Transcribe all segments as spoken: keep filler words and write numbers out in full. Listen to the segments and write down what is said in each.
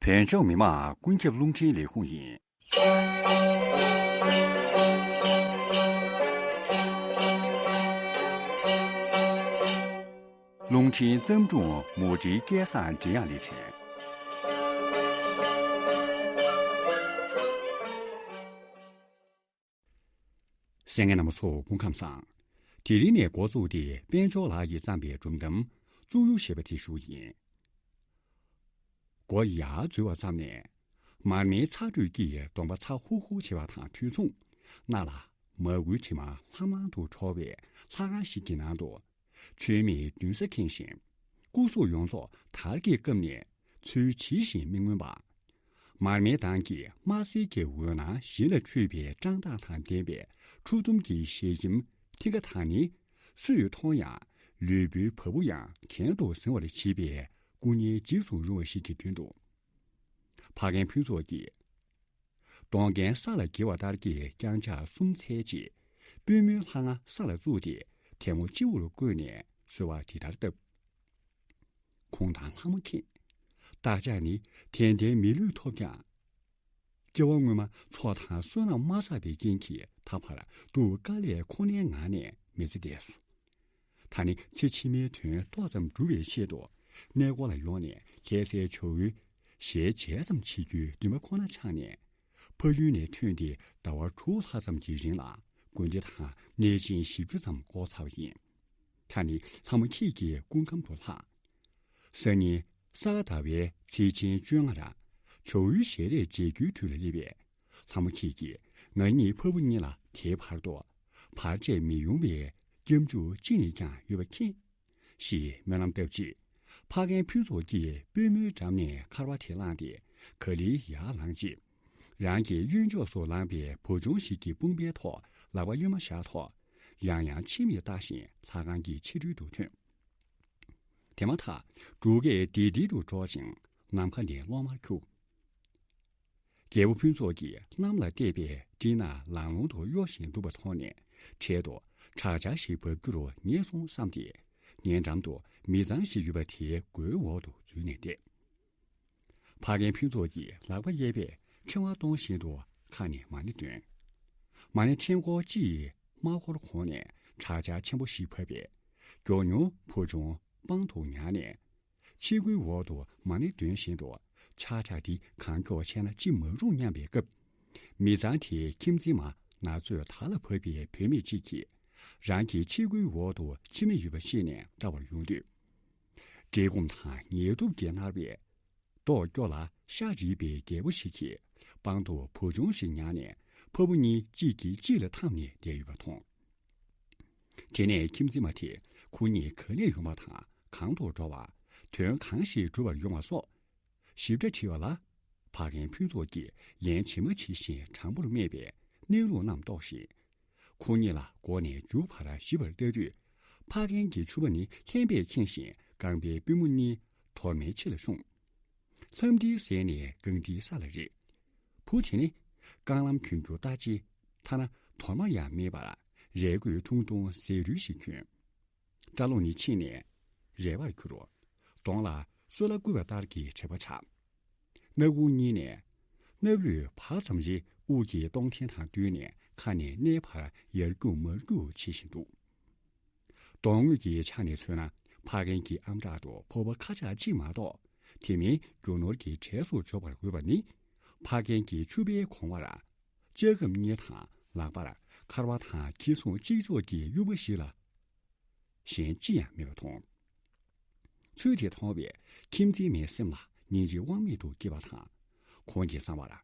བདེ་མཆོག་མི་དམངས་ཀུན་ཁྱབ་རླུང་འཕྲིན་ལས་ཁུངས་ཡིན། རླུང་འཕྲིན་བརྩམས་སྒྲུང་མུ་འབྲེལ་སྐལ་བཟང་འབྲི་དབྱངས་ལེ་ཚན། གསན་མཁན་རྣམ་པ་ཚོ་སྐུ་ཁམས་བཟང་། དེ་རིང་ནས་འགོ་བཙུགས་ཏེ་དཔལ་འབྱོར་ལགས་ཀྱིས་བརྩམས་པའི་སྒྲུང་གཏམ་གཙུག་གཡུ་ཞེས་པ་དེ་ཞུ་ཡིན། མགོ་ཡར་འཛུལ་བ་ཙམ་ནས། མར་མེའི་ཚ་དྲོད་ཀྱིས་གདོང་པ་ཚ་ཧུར་ཧུར་བྱེད་པ་དང་དུས་མཚུངས། གནའ་ལ་མ་གུའི་དྲི་མ་ལྷང་ལྷང་དུ་བྲོ་བའི་ལྷ་ཁང་ཞིག་གི་ནང་དུ། མཆོད་མེའི་མདུན་ས་ཁེངས་ཤིང་། སྐུ་གཟུགས་ཡོངས་རྫོགས་དར་གྱིས་བཀབ་ནས་ཚུལ་ཇི་བཞིན་མི་མངོན་པ། མར་མེའི་མདངས་ཀྱིས་དམར་སེར་གྱི་འོད་སྣང་གཞན་ལ་འཕྲོས་པའི་བཀྲག་མདངས་དང་ལྡན་པའི་ཁྲོ་གཏུམ་གྱི་ཞལ་ཁྱིམ་མཐིང་ག་དག་ནི། སུས་མཐོང་ཡང་ལུས་པོའི་བ་སྤུ་ཡང་གྱེན་དུ་གཟེངས་པར་བྱེད་པའི་སྐུ་བརྙན་འཇིགས་སུ་རུང་བ་ཞིག་གི་མདུན་དུ། ཕ་རྒན་ཕུན་ཚོགས་ཀྱིས། གདོང་རྒན་ས་ལ་འགྱེལ་བ་ལྟར་གྱི་རྐྱང་ཕྱག་གསུམ་འཚལ་རྗེས། པུས་མོའི་ལྷ་ང་ས་ལ་བཙུགས་ཏེ་ཐལ་མོ་སྤྱི་བོར་བཀོད་ནས་གསོལ་བ་འདི་ལྟར་བཏབ། གུང་ཐང་ལྷ་མོ་མཁྱེན། བདག་ཅག་ནི་དད་ལྡན་མི་ལུས་ཐོབ་ཀྱང་། སྐྱེ་བ་སྔོན་མ་ཚོགས་དང་བསོད་ནམས་མ་བསགས་པའི་རྐྱེན་གྱིས་ད་བར་སྡུག་དཀའ་ལས་ཁོ་ནའི་ངང་ནས་མི་ཚེ་འདས་སོ། ད་ནི་ཚེ་ཕྱི་མའི་དོན་ཏོག་ཙམ་སྒྲུབ་པའི་ཆེད་དུ། གནས་སྐོར་ལ་ཡོང་ནས་ལྷ་སའི་ཇོ་བོའི་ཞལ་མཇལ་ཙམ་བྱེད་རྒྱུའི་འདུན་པ་ཁོ་ན་ཆགས་ནས། ཕ་ཡུལ་ནས་ཐོན་ཏེ་ཟླ་བ་དྲུག་ལྷག་ཙམ་གྱི་རིང་ལ་དགོན་སྡེ་དང་གནས་ཆེན་བཞི་བཅུ་ཙམ་བསྐོར་ཚར་བ་ཡིན། ད་ནི་ལྷ་མོ་ཁྱེད་ཀྱི་སྐུ་ཁམས་དུ་ལྷག་སང་ཉིན་ས་ག་ཟླ་བའི་ཚེས་ཆེན་བཅོ་ལྔ་ར། ཇོ་བོའི་ཞལ་རས་མཇལ་རྒྱུའི་དུས་ལ་སླེབས་པས། ལྷ་མོ་ཁྱེད་ཀྱིས་ང་གཉིས་ཕ་བུ་གཉིས་ལ་དེའི་བར་དུ་བར་ཆད་མི་ཡོང་བའི་སྐྱབས་འཇུག་ཅི་ནས་ཀྱང་ཡོད་པ་མཁྱེན། ཞེས་སྨོན་ལམ་བཏབ་རྗེས། ཕ་རྒན་ཕུན་ཚོགས་ཀྱིས་པུས་མོའི་འགྲམ་ནས་འཁར་བ་དེ་བླངས་ཏེ་ག་ལེར་ཡར་ལངས་རྗེས། རང་གི་གཡོན་ཕྱོགས་སུ་ལངས་པའི་བུ་ཆུང་ཞིག་གི་དཔུང་པའི་ཐོག་ལག་པ་གཡོན་མ་བཞག་ཐོག་ཡང་ཡང་ཕྱི་མིག་ལྟ་བཞིན་ལྷ་ཁང་གི་ཕྱི་རོལ་དུ་ཐོན། དེ་མ་ཐག་འབྲུག་སྐད་ལྡིར་ལྡིར་དུ་སྒྲོག་ཅིང་ནམ་མཁའ་ནས་གློག་དམར་འཁྱུག་རྒྱལ་པོ་ཕུན་ཚོགས་ཀྱིས་གནམ་ལ་བལྟས་པའི་སྤྲིན་ནག་ལང་ལོང་དུ་གཡོ་བཞིན་འདུག་པ་མཐོང་ནས། འཕྲལ་དུ་བྲག་ཆ་ཞིག་འབབ་རྒྱུར་ངེས་སོང་བསམ་སྟེ། ཉེ་འགྲམ་དུ་མི་ཚང་ཞིག་ཡོད་པ་དེའི་སྒོའི་འོག་ཏུ་འཛུལ་ནས་བསྡད། ཕ་རྒན་ཕུན་ཚོགས་ཀྱིས་ལག་པ་གཡས་པས་ཕྲེང་བ་གཏོང་བཞིན་དུ་ཁ་ནས་མ་ཎི་འདོན། མ་ཎི་ཕྲེང་སྐོར་གཅིག་མ་འཁོར་གོང་ནས་བྲག་ཆ་ཆེན་པོ་ཞིག་བབས་པས། མགྱོགས་མྱུར་བུ་ཆུང་པང་དུ་ཉལ་ནས། ཕྱི་སྒོའི་འོག་ཏུ་མ་ཎི་འདོན་བཞིན་དུ། ཆག་གྲགས་འདི་གང་མགྱོགས་ཆད་ན་ཅི་མ་རུང་སྙམ་པའི་སྐབས། མི་ཚང་དེའི་ཁྱིམ་འཛིན་མ་ན་ཚོད་དར་ལ་བབས་པའི་བུད་མེད་ཅིག་གིས། རང་གི་ཕྱི་སྒོའི་འོག་ཏུ་ཕྱི་མི་ཡོད་པ་ཤེས་ནས་བལྟ་བར་ཡོང་དུས། བཀྲེས་སྐོམ་དང་ངལ་དུབ་ཀྱིས་མནར་བའི་མདོག་སྐྱོ་ལ་ཤ་རིད་པའི་རྒད་པོ་ཞིག་གིས་པང་དུ་བུ་ཆུང་ཞིག་ཉར་ནས། ཕ་བུ་གཉིས་གཅིག་གིས་གཅིག་ལ་འཐམས་ནས་བསྡད་ཡོད་པ་མཐོང་། དེ་ནས་ཁྱིམ་འཛིན་མ་དེས་ཁོ་གཉིས་ག་ནས་ཡོང་བ་དང་གང་དུ་འགྲོ་བ། དོན་གང་ཞིག་སྒྲུབ་པར་ཡོང་བ་སོགས་ཞིབ་ཕྲ་དྲིས་པ་ལ། ཕ་རྒན་ཕུན་ཚོགས་ཀྱིས་ལན་ཇི་མ་ཇི་བཞིན་དྲང་པོར་སྨྲས་པས་གནས་ལུགས་རྣམས་རྟོགས་ཤིང་། ཁོ་གཉིས་ལ་མགོ་ནས་མཇུག་བར་ཞིབ་པར་ལྟ་དུས། ཕ་རྒན་གྱི་ཕྱུ་པ་ནི་ལྷན་པས་ཁེངས་ཤིང་རྐང་པའི་པུས་མོ་གཉིས་དོར་མའི་ཕྱི་ལ་ཕྱུང་། ལྷམ་མཐིལ་ཟད་ནས་རྐང་མཐིལ་ས་ལ་རེག་བུ་དེ་ནི་རྐང་ལམ་གྱོན་རྒྱུ་ལྟ་ཅི། ཐ་ན་དོར་མ་ཡང་མེད་པར་རས་གོས་ཐུང་ཐུང་ཟས་རུལ་ཞིག་གྱོན། སྐྲ་ལོ་ནི་ཕྱིས་ནས་རལ་བར་གྱུར། གདོང་ལ་སོལ་བ་བསྐུས་པ་ལྟར་གྱི་དྲེག་པ་ཆགས། སྣ་ཁུང་གཉིས་ནས་སྣབས་ལུད་བག་ཙམ་རེ་དབུགས་ཀྱི་གཏོང་ཐེངས་དང་བསྟུན་ནས་ཁ་ནས་སྣའི་བར་ཡར་རྒྱུག་མར་རྒྱུག་བྱེད་བཞིན་འདུག་གདོང་དངོས་ཀྱི་ཆ་ནས་མཚོན་ན། ཕ་རྒན་གྱི་ཨམ་ཕྲག་ཏུ་ཕོར་པ་ཁ་ལྕགས་གཅིག་མ་གཏོགས། དེ་མིན་རྒྱུ་ནོར་གྱི་གྲས་སུ་འཇོག་པར་འོས་པ་ནི། ཕ་རྒན་གྱི་ཕྱུ་པའི་གོང་བར་ལྕགས་ཁམ་གཉིས་དང་ལག་པར་འཁར་བ་དང་ཁྱི་ཚོང་གཅིག་ལྕོགས་ཀྱི་དབྱུག་པ་ཞིག་ལ། གཞན་ཅི་ཡང་མེད་པ་མཐོང་། ཚུལ་དེ་མཐོང་བས་ཁྱིམ་འཛིན་མའི་སེམས་ལ་སྙིང་རྗེ་དབང་མེད་དུ་སྐྱེས་པ་དང་། ཁོང་གི་བསམ་པར།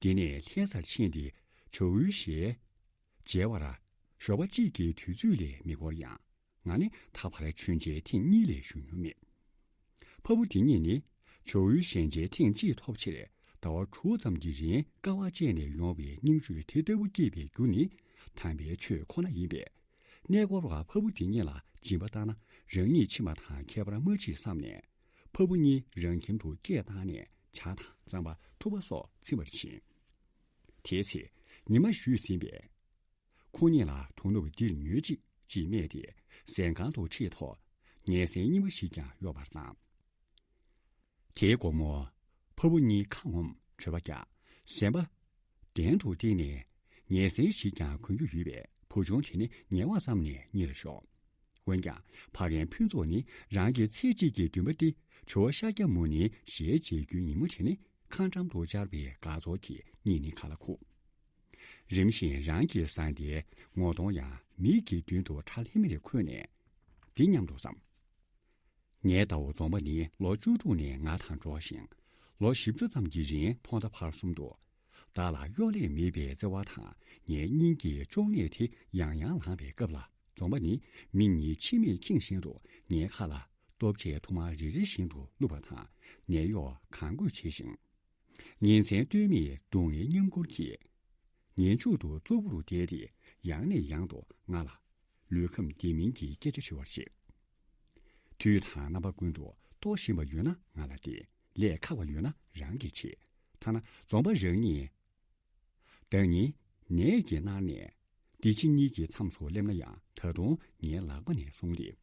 འདི་ནས་ལྷ་སར་ཕྱིན་ཏེ་ཇོ་བོའི་ཞལ་མཇལ་བར་ཞོགས་པ་གཅིག་གི་དུས་ཚོད་ལས་མི་འགོར་ཡང་། ང་ནི་ད་བར་མཆོད་མཇལ་ཐེངས་གཉིས་ལས་ཞུ་མྱོང་མེད། ཕ་བུ་དེ་གཉིས་ནི་ཇོ་བོའི་ཞལ་མཇལ་ཐེངས་གཅིག་ཐོབ་ཕྱིར་ཟླ་བ་དྲུག་ཙམ་གྱི་རིང་དཀའ་བ་སྤྱད་ནས་ཡོང་བའི་སྙིང་རུས་དེ་ལྟ་བུ་སྐྱེས་པའི་རྒྱུ་ནི་དམ་པའི་ཆོས་ཁོ་ན་ཡིན་པས། གནས་སྐོར་བ་ཕ་བུ་དེ་གཉིས་ལ་སྦྱིན་པ་བཏང་ན་རང་ཉིད་ཕྱིན་པ་དང་ཁྱད་པར་མ་མཆིས་བསམ་ནས། ཕ་བུ་གཉིས་རང་ཁྱིམ་དུ་སྐད་བཏང་ནས་ཇ་དང་རྩམ་པ་ཐུག་པ་སོགས་ཚིམ་པར་ཕྱིན། དེའི་ཚེ་ཉི་མ་བཞུད་ཟིན་པས། ཁོང་གཉིས་ལ་དོ་ནུབ་འདིར་ཉོལ་ཅིག་ཅེས་སྨྲས་ཏེ། ཟན་ཁང་དུ་ཁྲིད་ཐོག་ཉལ་སའི་རྙིང་པ་ཞིག་ཀྱང་གཡོགས་པར་གནང་། དེའི་དགོང་མོ། ཕ་ ཕ་བུ་གཉིས་ཁ་ངོམ་གྲོད་པ་རྒྱགས། སེམས་པ་གདན་དུ་བཏིང་ནས་ཉལ་སྲན་ཞིག་ཀྱང་གོན་རྒྱུ་ཡོད་པས་བུ་ཆུང་དེ་ནི་ཉལ་བ་བསམ་ནས་གཉིད་ལ་ཞོག་འོན་ཀྱང་ཕ་རྒན་ཕུན་ཚོགས་ནི་རང་གི་ཚེ་གཅིག་གི་འདུན་པ་སྟེ་ཇོ་བོ་ཤཱཀྱ་མུ་ནེའི་ཞལ་མཇལ་རྒྱུའི་ཉིན་མོ་དེ་ནི་ཁ་འགྲམ་དུ་བཅར་བའི་དགའ་ཚོར་གྱིས་གཉིད་ནི་ཁ་ལ་ཁུག་རིམ་བཞིན་རང་གི་བཟའ་ཟླའི་ངོ་གདོང་ཡང་མིག་གི་མདུན་དུ་ཁྲ་ལྷེམ་ལྷེམ་རེ་འཁོད་ནས་འདི་སྙམ་དུ་བསམ། ངའི་ཟླ་བོ་འཛོམས་པ་ནི་ལོ་བཅུ་དྲུག་ནས་ང་དང་འགྲོགས་ཤིང་། ལོ་བཞི་བཅུ་ཙམ་གྱི་རིང་ཐོག་མཐའ་བར་གསུམ་དུ་བདག་ལ་གཡོ་ལས་མེད་པའི་བརྩེ་བ་དང་ངའི་སྙིང་གི་གཅོང་ནད་དེ་ཡང་ཡང་ལངས་པའི་སྐབས་ལ། འཛོམས་པ་ནི་མིག་གཉིས་མཆི་མས་ཁེངས་བཞིན་དུ་ངའི་ཁ་ལ་ལྟོ་ཆས་ཐུར་མ་རེ་རེ་བཞིན་དུ་བླུགས་པ་དང་ནད་གཡོག་གང་འགུལ་བྱས་ཤིང་། ཉིན་མཚན་ལྟོས་མེད་སྡུག་བསྔལ་མཉམ་ཁུར་གྱིས། ངན་ཕྱུག་ཏུ་ཙོག་པུར་བསྡད་དེ་ཡང་ནས་ཡང་དུ་ང་ལ་ལུས་ཁམས་བདེ་མིན་གྱི་སྐད་ཆ་དྲི་བར་བྱེད། དུས་དང་རྣམ་པ་ཀུན་ཏུ་ལྟོགས་བཞིན་པ་ཡོད་ན་ང་ལ་བལྟས། ལས་ཁག་པ་ཡོད་ན་རང་གིས་བྱེད། ཐ་ན་འཛོམས་པ་རང་ཉིད། ཟླ་ཉིན་ནད་ཀྱིས་མནར་ནས་འདི་ཕྱི་གཉིས་ཀྱི་མཚམས་སུ་སླེབས་ན་ཡང་ད་དུང་ངའི་ལག་པ་ནས་བཟུང་སྟེ།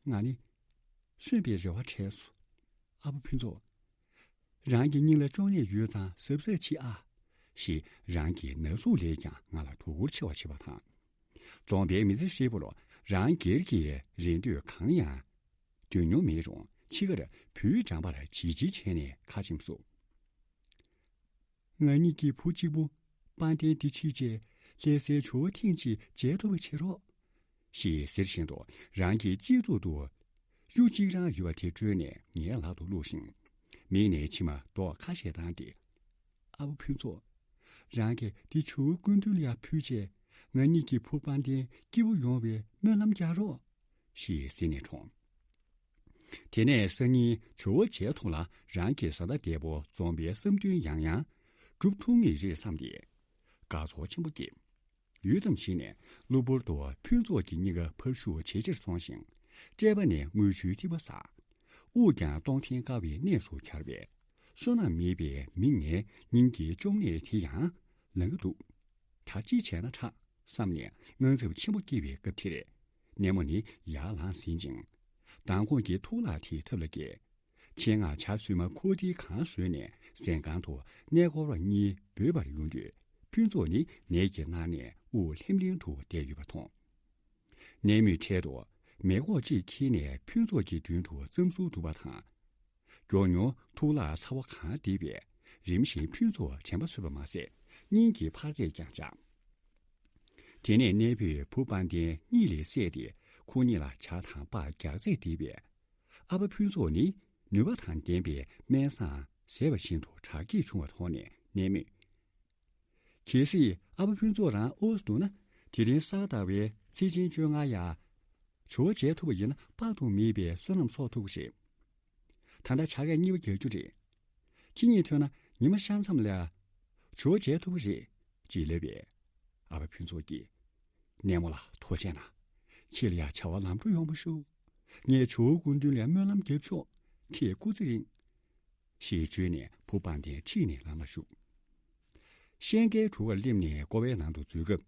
ང་ནི་གསོན་པའི་རེ་བ་བྲལ་སོང་། ཨ་ཕ་ཕུན་ཚོགས། རང་གི་སྙིང་ལ་གཅོང་ནད་ཡོད་ཙང་གཟབ་གཟབ་བྱེད་ཨ། ཞེས་རང་གི་ན་ཟུག་ལས་ཀྱང་ང་ལ་དོ་ཁུར་ཆེ་བ་བྱེད་པ་དང་། འཛོམས་པའི་མི་ཚེ་ཧྲིལ་པོར་རང་སྒེར་གྱི་རེ་འདོད་གང་ཡང་འདོན་མྱོང་མེད་རུང་འཆི་ཁར་བུའི་འགྲམ་པར་བྱིལ་བྱིལ་བྱས་ནས་ཁ་ཆེམས་སུ། ང་གཉིས་ཀྱི་བུ་གཅིག་པུ་དཔལ་ལྡན་འདི་ཕྱིན་ཆད་ལྷ་སའི་ཇོ་བོ་ཐེངས་གཅིག་མཇལ་ཐུབ་པ་བྱེད་རོགས། ཞེས་ཟེར་བཞིན་དུ་རང་གི་སྤྱི་གཙུག་ཏུ་གཡུ་གཅིག་རང་ཡོད་པ་དེ་བཀྲོལ་ནས་ངའི་ལག་ཏུ་བླུགས་ཤིང་། མིག་ནས་མཆི་མ་རྡོག་ཁ་ཤས་བཏང་སྟེ། ཨ་ཕ་ཕུན་ཚོགས། རང་གིས་འདི་ཇོ་བོའི་སྐུ་མདུན་ལ་ཡར་ཕུལ་བྱས་ང་གཉིས་ཀྱི་བུ་དཔལ་ལྡན་སྐྱིད་པོ་ཡོང་བའི་སྨོན་ལམ་རྒྱག་རོགས། ཞེས་ཟེར་ནས་འཁྲུངས། དེ་ནས་སང་ཉིན་ཇོ་བོ་མཇལ་ཐུབ་ལ་རང་གི་བཟའ་ཟླ་འདས་པོ་འཛོམས་པའི་བསམ་འདུན་ཡང་ཡང་འགྲུབ་ཐུབ་ངེས་རེད་བསམ་སྟེ། དགའ་ཚོར་ཆེན་པོ་སྐྱེས། ཡུད་ཙམ་ཞིག་ནས་གློ་བུར་དུ་ཕུན་ཚོགས་ཀྱི་སྙིང་ག་ཕར་ཤུགས་ཇེ་ཆེར་སོང་ཞིང་། དཔྲལ་བ་ནས་རྔུལ་ཆུའི་ཐིགས་པ་ཟགས། དབུགས་ཀྱང་གཏོང་ཐེངས་དཀའ་བའི་གནས་སུ་གྱར་བས། བསོད་ནམས་མེད་པའི་མིག་ནས་སྙིང་གི་གཅོང་ནད་དེ་ཡང་ལང་གི་འདུག་ད་ཅི་བྱས་ན་དྲག་བསམ་ནས་དངངས་འཚབ་ཆེན་པོ་སྐྱེས་པའི་སྐབས་དེར། ནད་མོ་ནི་ཡར་ལངས་ཟིན་ཅིང་། མདང་དགོང་གི་ཐུག་ལྷག་དེའི་ཐབས་ལ་བསྐྱལ། ཆེད་མངགས་ཇ་བསིལ་མ་ཁོག་ལྡིར་གང་བཟོས་ནས་གཟན་ཁང་དུ་གནས་སྐོར་བ་གཉིས་འབོད་པར་ཡོང་དུས། ཕུན་ཚོགས་ནི་ནད་ཀྱིས་མནར་ནས་དབུགས་ལྷིམ་ལྷིམ་དུ་བསྡད་ཡོད་པ་མཐོང་། ནད་མུག་འཕྲལ་དུ་མེ་འགོག་ཅིག་འཁྱེར་ནས་ཕུན་ཚོགས་ཀྱི་མདུན་དུ་བརྩམས་སུ་འདུག་པ་དང་། མགྱོགས་མྱུར་ཐུག་ལྷག་ཚ་བ་གང་བརྡིབས་པས་རིམ་བཞིན་ཕུན་ཚོགས་དྲན་པ་གསོས་པ་མ་ཟད་སྙིང་གི་འཕར་རྩེས་ཀྱང་འཇགས། དེ་ནས་ནད་པས་བུ་དཔལ་ལྡན་གཉིད་ལས་སད་དེ་ཁོ་གཉིས་ལ་ཇ་དང་སྤགས་རྒྱགས་ཚད་བསྡད་པས། ཨ་ཕ་ཕུན་ཚོགས་ནི་ནུས་པ་དང་ལྡན་པའི་སྨན་བཟང་ཟས་པ་བཞིན་དུ་དྲག་སྐྱེད་བྱུང་བ་མཐོང་ནས་ནད་མུག་གལ་སྲིད་ཨ་ཕ་ཕུན་ཚོགས་རང་དབུགས་འདུག་ན། དེ་རིང་གཟའ་ཟླ་བའི་ཚེས་ཆེན་བཅོ་ལྔ་ཡ། ཇོ་བོ་མཇལ་ཐུབ་པ་ཡིན་ན་དཔག་ཏུ་མེད་པའི་བསོད་ནམས་གསོག་ཐུབ་ཀྱི་རེད། ད་ལྟ་ཇ་སྐད་གཉིས་པ་རྒྱག་རྒྱུ་རེད། ཁྱེད་གཉིས་ཐོན་ན་ཉི་མ་ཤར་མཚམས་ལ་ཇོ་བོ་མཇལ་ཐུབ་ཀྱི་རེད། ཅེས་ལབ་པས། ཨ་ཕ་ཕུན་ཚོགས་ཀྱིས། ནད་མོ་ལ་ཐུགས་རྗེ་གནང་། ཁྱེད་ལ་ཡང་བྱ་བ་ལམ་འགྲོ་ཡོང་བ་ཤོག་ངས་ཇོ་བོའི་སྐུ་མདུན་ལ་སྨོན་ལམ་རྒྱབ་ཆོག་ཁྱེད་སྐུ་ཚེ་རིང་། ཞེས་བརྗོད་ནས་བུ་དཔལ་ལྡན་ཁྲིད་ནས་ལམ་ལ་ཞུགས། ཤེལ་དཀར་གྲུ་ཁར་སླེབས་ནས་ཀོ་བའི་ནང་དུ་འཛུལ་སྐབས།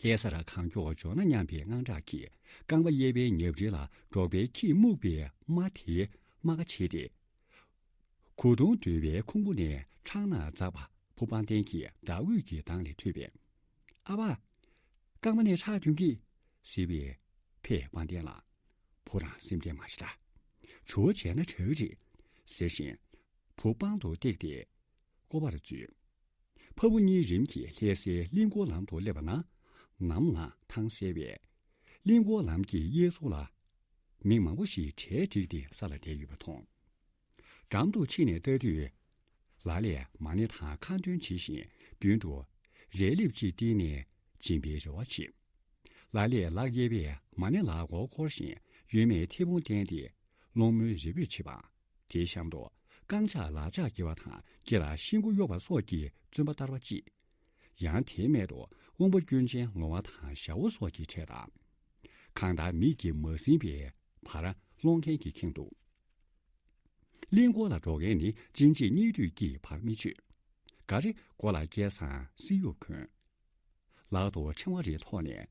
ལྷ་ས་ར་གང་མགྱོགས་འབྱོར་ན་སྙམ་པའི་དངངས་སྐྲག་གིས་རྐང་པ་གཡས་པའི་ཉབ་རིལ་ལ་འབྲོག་པའི་ཁྱི་རྨུགས་པའི་རྨ་དེའི་རྨ་ཁ་ཕྱེ་སྟེ། གོས་ཐུང་འདོད་པའི་ཁུང་བུ་ནས་ཁྲག་རྣག་འཛག་པ་བུ་དཔལ་ལྡན་གྱི་ཟླ་འོད་ཀྱི་གདངས་ལས་ཐོས་པས། ཨ་ཕ། རྐང་པ་ནས་ཁྲག་ཐོན་གྱིས། ཟེར་བས། ཕས་དཔལ་ལྡན་ལ། བུ་རང་སེམས་ཁྲལ་མ་བྱེད་ད། ཇོ་བོ་མཇལ་ན་དྲག་རེད། ཟེར་བཞིན། བུ་པང་དུ་བཏེགས་ཏེ། ཀོ་བར་འཛུལ། ཕ་བུ་གཉིས་རིམ་གྱིས་ལྷ་སའི་གླིང་སྐོར་ལམ་དུ་སླེབས་པ་ན། ནམ་ལངས་ཐང་གསལ་བས། གླིང་སྐོར་ལམ་གྱི་གཡས་ཟུར་ལ། མི་མང་པོ་ཞིག་གྲལ་བསྒྲིགས་ཏེ་ས་ལ་བསྡད་ཡོད་པ་མཐོང་། འགྲམ་དུ་ཕྱིན་ནས་ལྟ་དུས། ལ་ལས་མ་ཎི་དང་ཁ་འདོན་བྱེད་བཞིན་མདུན་དུ་རས་ལེབ་ཅིག་བཏིང་ནས་སྦྱིན་པའི་རེ་བ་བྱེད། ལ་ལས་ལག་གཡས་པས་མ་ཎི་ལག་མགོར་འཁོར་བཞིན་གཡོན་མས་མཐེ་བོང་བསྟན་ཏེ་སློང་མོའི་རེ་འབོད་བྱེད་པ། དེའི་གཤམ་དུ་རྐང་ལྕགས་ལག་ལྕགས་འཁྱེར་བ་དང་སྐེ་ལ་ཤིང་སྒོ་གཡོགས་པ་སོགས་ཀྱི་བཙོན་པ་བསྟར་བ་གཅིག་ཡང་དེའི་སྨད་དུ་དབང་པོ་སྐྱོན་ཅན་ལོང་བ་དང་ཞ་བོ་སོགས་ཀྱི་གྲས་དང་། གང་ལྟར་མིག་གིས་མ་ཟིན་པའི་བར་སློང་མཁན་གྱིས་ཁེངས་འདུག་གླིང་སྐོར་ལ་འགྲོ་མཁན་ནི་གཅིན་གཅིན་གཉིད་དུས་ཀྱིས་བར་མི་ཆོད། འགའ་རེ་མགོ་ལ་སྐལ་བཟང་སིལ་གཡུག་གོན། ལག་ཏུ་ཕྲེང་བ་རེ་ཐོགས་ནས།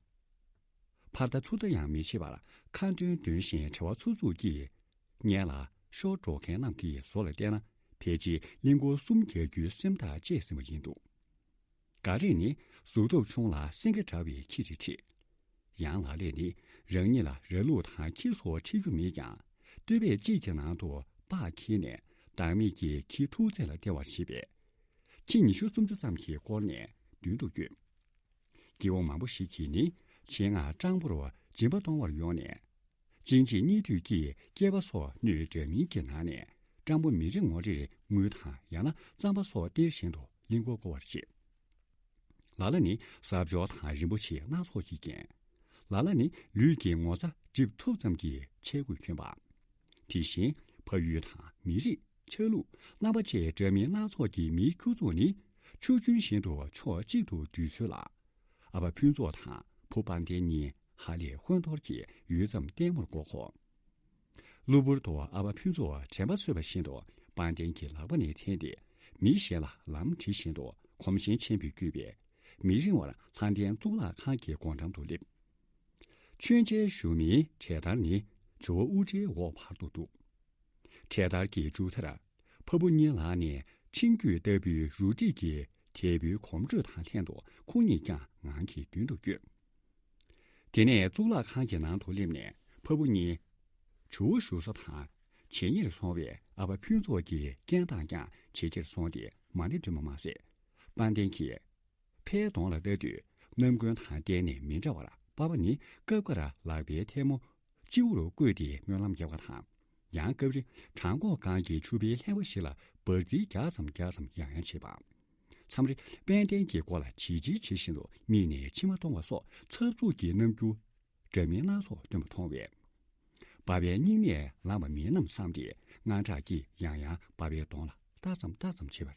ཕར་ལྟ་ཚུར་ལྟ་ཡང་མི་བྱེད་པར་ཁ་འདོན་འདོན་བཞིན་བྲེལ་བ་འཚུབ་འཚུབ་ཀྱིས་སྔོན་ལ་ཤོར་འགྲོ་མཁན་རྣམས་ཀྱི་བཟོ་ལ་བལྟས་ན་ ཕལ་ཆེར་གླིང་སྐོར་གསུམ་རྒྱག་རྒྱུའི་སེམས་ཐག་བཅད་ཟིན་པ་ཡིན་འདུག། འགའ་རེས་ནི་གཟུགས་སྟོབས་ཆུང་ལ་སེང་གེ་འདྲ་བའི་ཁྱི་རེད་བྲིས། ཡང་ལ་ལས་ནི་རང་ཉིད་ལ་ར་ལུག་དང་ཁྱི་སོགས་འཁྲིད་རྒྱུ་མེད་ཀྱང་། སྟོད་སྦས་གཅིག་གི་ནང་དུ་སྦག་འཁྱེར་ནས་བདག་མེད་ཀྱི་ཁྱི་ཐུག་ཚད་ལ་སྟེར་བར་བྱེད་པས། ཁྱི་ཉི་ཤུ་སུམ་ཅུ་ཙམ་ཞིག་བསྐོར་ནས་མདུན་དུ་བསྐྱོད། སྐྱེ་བོ་མང་པོ་ཞིག་གིས་ནི་ཆེད་མངགས་སྤྲང་པོར་སྦྱིན་པ་གཏོང་བར་ཡོང་ནས། གཅིན་སྙི་ཐུད་ཀྱིས་སྐེད་པ་སོགས་སྣོད་འདྲ་མིན་གྱི་ནང་ནས་སྤྲང་པོ་མི་རེ་ངོ་རེར་དངུལ་དང་ཡང་ན་རྩམ་པ་སོགས་སྟེར་བཞིན་དུ་གླིང་སྐོར་བསྐོར་བར་བྱེད། ལ་ལ་ནི་ཟབ་སྦྱོར་དང་རིན་པོ་ཆེ་སྣ་ཚོགས་ཀྱིས་བརྒྱན། ལ་ལ་ནི་ལུས་ཀྱི་ངོ་ཚ་སྒྲིབ་ཐུབ་ཙམ་གྱི་ཆས་གོས་གྱོན་པ། དེ་བཞིན་ཕ་ཡུལ་དང་མི་རིགས། ཆ་ལུགས། རྣམ་པ་བཅས་འདྲ་མིན་སྣ་ཚོགས་ཀྱི་མིའི་ཁྱུ་ཚོགས་ནི་ཆུ་རྒྱུན་བཞིན་དུ་ཕྱོགས་གཅིག་ཏུ་འདུས་ཚུལ་ལ། ཨ་ཕ་ཕུན་ཚོགས་དང་བུ་དཔལ་ལྡན་གཉིས་ཧ་ལས་ཧོན་ཐོར་གྱིས་ཡུད་ཙམ་ལྟད་མོར་མགོ་འཁོར། གློ་བུར་དུ་ཨ་ཕ་ཕུན་ཚོགས་དྲན་པ་གསོས་པ་བཞིན་དུ་དཔལ་ལྡན་གྱི་ལག་པ་ནས་འཐེན་ཏེ། མི་གཞན་ལ་ལམ་འདྲི་བཞིན་དུ་གོམ་ཞེང་ཆེན་པོས་བརྒྱུད་པས། མི་རིང་བར་ལྷ་ལྡན་གཙུག་ལག་ཁང་གི་སྒོ་འགྲམ་དུ་སླེབས། མཆོད་མཇལ་ཞུ་མིའི་གྲལ་སྟར་ནི་ཇོ་བོ་དབུ་སྐྲའི་འོག་བར་དུ་འདུག། གྲལ་སྟར་གྱི་མཇུག་མཐར་ཕ་བུ་གཉིས་ལག་ནས་འཕྲིན་བརྒྱུད་ལྟ་བུའི་རུ་སྒྲིག་གི་དལ་བུའི་གོམ་བགྲོད་དང་ལྷན་དུ་ཁོང་གཉིས་ཀྱང་ངང་གིས་མདུན་དུ་བསྐྱོད། དེ་ནས་གཙུག་ལག་ཁང་གི་ནང་དུ་སླེབས་ནས་ཕ་བུ་གཉིས་ཇོ་བོ་བཞུགས་ས་དང་ཇེ་ཉེར་སོང་བས། ཨ་ཕ་ཕུན་ཚོགས་ཀྱི་རྐྱེན་དང་ཀྱང་ཇེ་ཆེར་སོང་སྟེ་མ་ཎི་འདོན་པ་མ་ཟད། དཔལ་ལྡན་གྱིས་ཕའི་གདོང་ལ་ལྟ་དུས་ནམ་རྒྱུན་དང་གཏན་ནས་མི་འདྲ་བར་པ་ཕ་ནི་སྐབས་འགར་ལག་པའི་ཐལ་མོ་སྤྱི་བོར་བཀོད་དེ་སྨོན་ལམ་རྒྱག་པ་དང་། ཡང་སྐབས་རེ་བྲང་ཁོག་སྒང་གི་ཕྱུ་པའི་ལྷེ་བ་ཞིག་ལ་འབར་རྫས་རྒྱག་ཙམ་རྒྱག་ཙམ་ཡང་ཡང་བྱེད་པ། མཚམས་རེ་དཔལ་ལྡན་གྱི་མགོ་ལ་བྱིལ་བྱིལ་བྱེད་བཞིན་དུ་མིག་ནས་མཆི་མ་གཏོང་བ་སོགས་འཚབ་འཚུབ་ཀྱི་རྣམ་འགྱུར་འདྲ་མིན་སྣ་ཚོགས་སྟོན་པ་མཐོང་བས། པ་ཕའི་སྙིང་ནས་ལངས་པ་མིན་ནམ་བསམ་སྟེ་དངངས་སྐྲག་གིས་ཡང་ཡང་པ་ཕའི་གདོང་ལ་ལྟ་ཙམ་ལྟ་ཙམ་བྱེད་པར་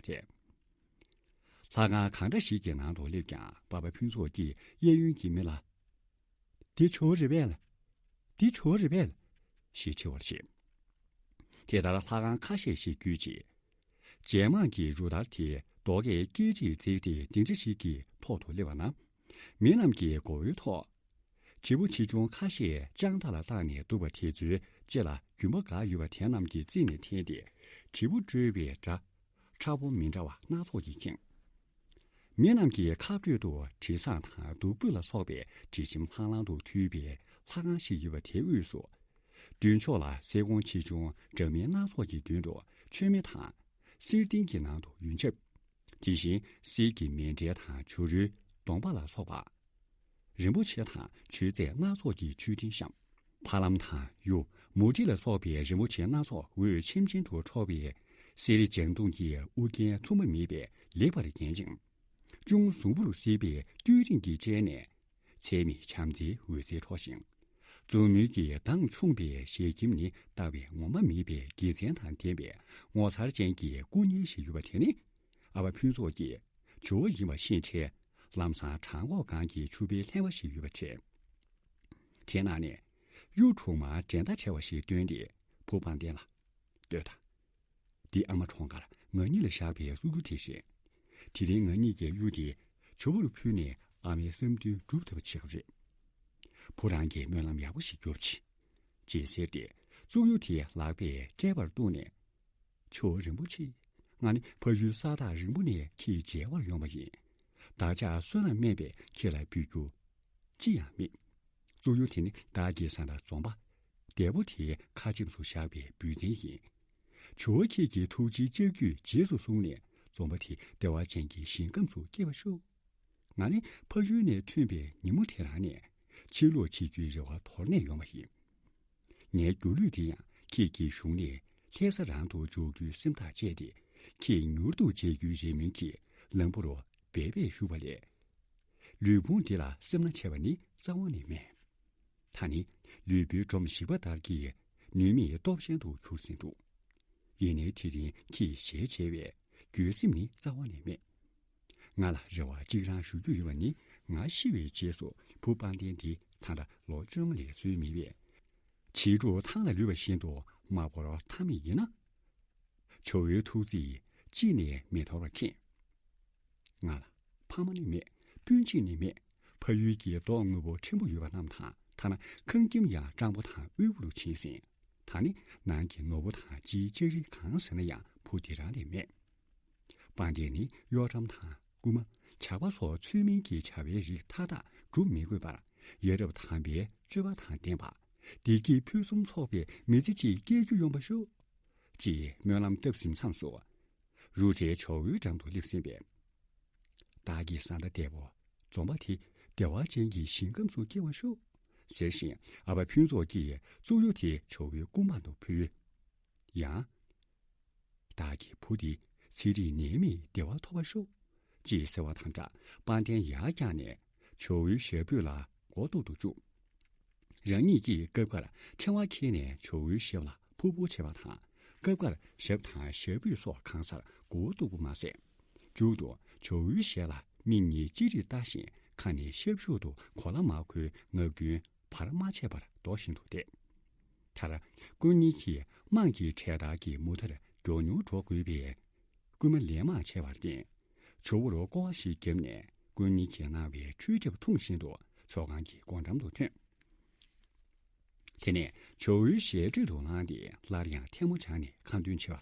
ཐལ། ལྷ་ཁང་གང་འདྲ་ཞིག་གི་ནང་དུ་སླེབས་ཀྱང་པ་ཕ་ཕུན་ཚོགས་ཀྱིས་གཡས་གཡོན་གྱི་མི་ལ། འདི་ཇོ་བོ་རེད་པས། འདི་ཇོ་བོ་རེད་པས། ཞེས་དྲི་བར་བྱེད། དེ་ལྟར་ལྷ་ཁང་ཁ་ཤས་ཤིག་བརྒྱུད་རྗེས། རྗེས་མང་གི་རུ་དར་དེ་རྡོ་སྐས་སྐེད་ཅིག་བརྩེགས་ཏེ་ལྡིང་ཆ་ཞིག་གི་ཐོག་ཏུ་སླེབས་པ་ན། མི་རྣམས་ཀྱི་མགོ་བོའི་ཐོག་དྲིལ་བུ་ཆེ་ཆུང་ཁ་ཤས་དཔྱང་ཐག་ལ་བཏགས་ནས་འདུག་པ་དེ་ཚོའི་ལྕེ་ལ་རྒྱུན་པ་འགའ་ཡོད་པ་དེ་རྣམས་ཀྱིས་བརྩིས་ནས་འཐེན་ཏེ། དྲིལ་བུ་དཀྲོལ་བའི་སྒྲ་ཕྲ་བོ་མི་འདྲ་བ་སྣ་ཚོགས་ཀྱིས་ཁེངས། མི་རྣམས་ཀྱི་ཁ་སྤྲོད་དུ་དྲི་བཟང་དང་བདུག་སྤོས་ལ་སོགས་པའི་དྲི་ཞིམ་ལྷང་ལྷང་དུ་འཐུལ་བའི་ལྷ་ཁང་ཞིག་ཡོད་པ་དེའི་དབུས་སུ། མདུན་ཕྱོགས་ལ་གསེར་ཀོང་ཆེ་ཆུང་འདྲ་མིན་སྣ་ཚོགས་ཀྱི་མདུན་དུ་མཆོད་མེ་དང་། གསེར་ཏིང་གི་ནང་དུ་ཡོན་ཆབ། དེ་བཞིན་གསེར་གྱི་མཎྜལ་དང་བྱུ་རུའི་སྡོང་པ་ལ་སོགས་པ། རིན་པོ་ཆེ་དང་མཆོད་རྫས་སྣ་ཚོགས་ཀྱི་མཆོད་སྤྲིན་བཤམས། ཕ་ལམ་དང་གཡུ། མུ་ཏིག་ལ་སོགས་པའི་རིན་པོ་ཆེ་སྣ་ཚོགས་འོད་ཆེམ་ཆེམ་དུ་འཕྲོ་བའི་གསེར་ལྗང་མདོངས་ཀྱི་དབུ་རྒྱན་མཚུངས་པ་མེད་པས་ལེགས་པར་བརྒྱན་ཅིང་། ཅུང་ཟུམ་པོར་བསིལ་བའི་སྟོད་རིང་གི་སྤྱན་ནས་ཚལ་མིག་བྱམས་བརྩེའི་འོད་ཟེར་འཕྲོ་ཞིང་། མཛུབ་མོའི་གི་མདངས་ཕྱུང་པའི་ཞལ་ཁྱིམ་ནི་ལྟ་བའི་ངོ་མ་མེད་པའི་དགེ་མཚན་དང་ལྡན་པའི་ངོ་མཚར་ཅན་གྱི་སྐུ་བརྙན་ཞིག་ཡོད་པ་དེ་ནི། ཨ་ཕ་ཕུན་ཚོགས་ཀྱིས་ཇོ་བོ་ཡིན་པ་ཤེས་འཕྲལ་ལམ་སང་བྲང་ཁོག་སྒང་གི་ཕྱུ་པའི་ལྷེ་བ་ཞིག་ཡོད་པ་དྲན། དེ་ནང་ནས་གཡུ་གྲུང་མ་འགྲན་ཟླ་བྲལ་བ་ཞིག་བཏོན་ཏེ་བུ་དཔལ་ལྡན་ལ། ལྟོས་དང་། འདི་ཨ་མ་གྲོངས་ཁར་ང་གཉིས་ལ་བཞག་པའི་གཙུག་གཡུ་དེ་རེད། དེ་རིང་ང་གཉིས་ཀྱིས་གཡུ་དེ་ཇོ་བོར་ཕུལ་ནས་ཨ་མའི་བསམ་དོན་འགྲུབ་ཐུབ་པ་བྱེད་དགོས་རེད། བུ་རང་གིས་སྨོན་ལམ་ཡག་པོ་ཞིག་རྒྱོབ་ཅིག་ཅེས་ཟེར་ཏེ་གཙུག་གཡུ་དེ་ལག་པས་བཀྲེས་པར་གཏུགས་ནས། ཇོ་བོ་རིན་པོ་ཆེ། ང་ནི་ཕ་ཡུལ་ས་ཐག་རིང་པོ་ནས་ཁྱེད་མཇལ་བར་ཡོང་བ་ཡིན། བདག་ཅག་བསོད་ནམས་དམན་པས་ཁྱེད་ལ་འབུལ་རྒྱུ་ཅི་ཡང་མེད། གཙུག་གཡུ་དེ་ནི་བདག་གི་བཟའ་ཟླ་འཛོམས་པ་བདེ་པོ་དེའི་ཁ་ཆེམས་སུ་བཞག་པའི་འབུལ་རྟེན་ཡིན། ཇོ་བོ་ཁྱེད་ཀྱི་ཐུགས་རྗེའི་ལྕགས་ཀྱུས་རྗེས་སུ་བཟུང་ནས་འཛོམས་པ་དེ་བདེ་བ་ཅན་གྱི་ཞིང་ཁམས་སུ་སྐྱེ་བར་ཤོག། ང་ནི་ཕ་ཡུལ་ནས་ཐོན་པའི་ཉིན་མོ་དེ་རང་ནས་ཕྱིར་ལོག་བྱེད་རྒྱུའི་རེ་བ་དོར་ནས་ཡོང་བ་ཡིན། ངའི་སྒྱུ་ལུས་འདི་ཡང་ཁྱེད་ཀྱི་གཞུང་ནས་ལྷ་ས་རང་དུ་འཇོག་རྒྱུའི་སེམས་ཐག་བཅད་དེ། ཁྱེད་མྱུར་དུ་མཇལ་རྒྱུའི་རེ་སྨོན་གྱིས་ལམ་བུར་འབད་པས་ཞུགས་པ་ལས། ལུས་ཕུང་འདི་ལ་སེམས་ན་ཆེ་བ་ནི་རྩ་བ་ནས་མེད། ད་ནི་ལུས་པོའི་སྒྲོམ་ཞིག་པ་ལྟར་གྱི་ནུས་མེད་སྟོབས་ཞན་དུ་གྱུར་ཟིན་འདུག། ཡིན་ནའི་དེ་རིང་ཁྱེད་ཞལ་མཇལ་བས་འགྱོད་སེམས་ནི་རྩ་བ་ནས་མེད། ང་ལ་རེ་བ་གཅིག་རང་ཞུ་རྒྱུ་ཡོད་པ་ནི། ང་ཤི་བའི་རྗེས་སུ་བུ་དཔལ་ལྡན་འདི་ད་ལྟ་ལོ་བཅོ་ལྔ་ལས་སོན་མེད་པས། བྱིས་ཕྲུག་ཐང་ལ་ལུས་པ་བཞིན་དུ་མ་བོར་ཐར་མེད་ཡིན་ན། ཇོ་བོའི་ཐུགས་རྗེས་ཅི་ནས་མི་དོར་བར་མཁྱེན། ང་ལ་ཕ་མ་ནི་མེད། སྤུན་མཆེད་ནི་མེད། ཕ་ཡུལ་གྱི་མདོག་སྔོན་པོ་ཕྲན་བུ་ཡོད་པ་རྣམས་དང་ཐ་ན་ཁང་ཁྱིམ་ཡང་སྤྲང་པོ་དང་དབུལ་པོ་རུ་ཕྱིན་ཟིན། ད་ནི་ནང་གི་ནོར་བུ་དང་སྤྱིའི་ལྕགས་རི་གང་ཟེར་ན་ཡང་ བུ་དེ་རང་ལས་མེད། དཔལ་ལྡན་ནི་གཡོ་ཁྲམ་དང་རྐུན་མ། ཇག་པ་སོགས་ཚུལ་མིན་གྱི་བྱ་བའི་རིགས་མཐའ་དག་སྒྲུབ་མི་དགོས་པར། ཡ་རབས་དམ་པའི་སྤྱོད་པ་དང་ལྡན་པ། བདེ་སྐྱིད་ཕུན་སུམ་ཚོགས་པའི་མི་ཚེ་གཅིག་སྐྱེལ་རྒྱུ་ཡོང་བ་ཤོག་ཅེས་སྨོན་ལམ་བཏབ་ཟིན་མཚམས་སུ། རུ་ཏྲའི་ཇོ་བོའི་འགྲམ་དུ་སླེབས་ཟིན་པས། བདག་གི་བཟའ་ཟླ་འདས་པོ་འཛོམས་པ་དེ་བདེ་བ་ཅན་གྱི་ཞིང་ཁམས་སུ་སྐྱེ་བར་ཤོག་ཟེར་བཞིན་ཨ་ཕ་ཕུན་ཚོགས་ཀྱིས་བཙུགས་གཡུ་དེ་ཇོ་བོའི་སྐུ་འབངས་དུ་ཕུལ། ཡང་། བདག་གི་བུ་འདི་ཚེ་རིང་ནད་མེད་བདེ་བ་ཐོབ་པར་ཤོག་ཅེས་ཟེར་བ་དང་སྦྲགས་དཔལ་ལྡན་ཡར་བཀྱགས་ནས་ཇོ་བོའི་ཞལ་ཕུད་ལ་མགོ་གཏུག་ཏུ་བཅུག་རང་ཉིད་ཀྱིས་སྐབས་འགར་ཕྲེང་བ་འཁྱེར་ནས་ཇོ་བོའི་ཞབས་ལ་ཕུར་བུ་བྱེད་པ་དང་། སྐབས་འགར་ཞབས་དང་ཞབས་ཕུད་སོགས་གང་སར་མགོ་བོ་གཏུག་པ་མ་ཟད། མཇུག་ཏུ་ཇོ་བོའི་ཞལ་ལ་མིག་གཉིས་ཅི་རིགས་ལྟ་བཞིན་ཁ་ནས་ཤབ་ཤུབ་ཏུ་གོ་ལ་མ་གོའི་ངག་རྒྱུན་བར་མ་ཆད་པར་ཟློ་བཞིན་དུ་བསྡད། མཐར་དཀོན་གཉེར་གྱིས་དམངས་ཀྱི་འཕྲལ་དར་གྱི་མུ་མཐར་མགྱོགས་མྱུར་འགྲོ་དགོས་པའི་སྐུལ་མ་ལན་མང་བྱས་པར་བརྟེན། ཇོ་བོར་སྐོར་བ་ཞིག་བརྒྱབ་ནས་དཀོན་གཉེར་གྱིས་གནང་བའི་འཕྲུལ་ཆབ་འཐུང་བཞིན་དུ་ཆོས་ཁང་གི་སྒོ་འགྲམ་དུ་ཐོན། དེ་ནས་ཇོ་བོའི་ཞལ་སྤྲོད་དུ་ལངས་ཏེ་སླར་ཡང་ཐལ་མོ་སྦྱར་ནས་ཁ་འདོན་བྱེད་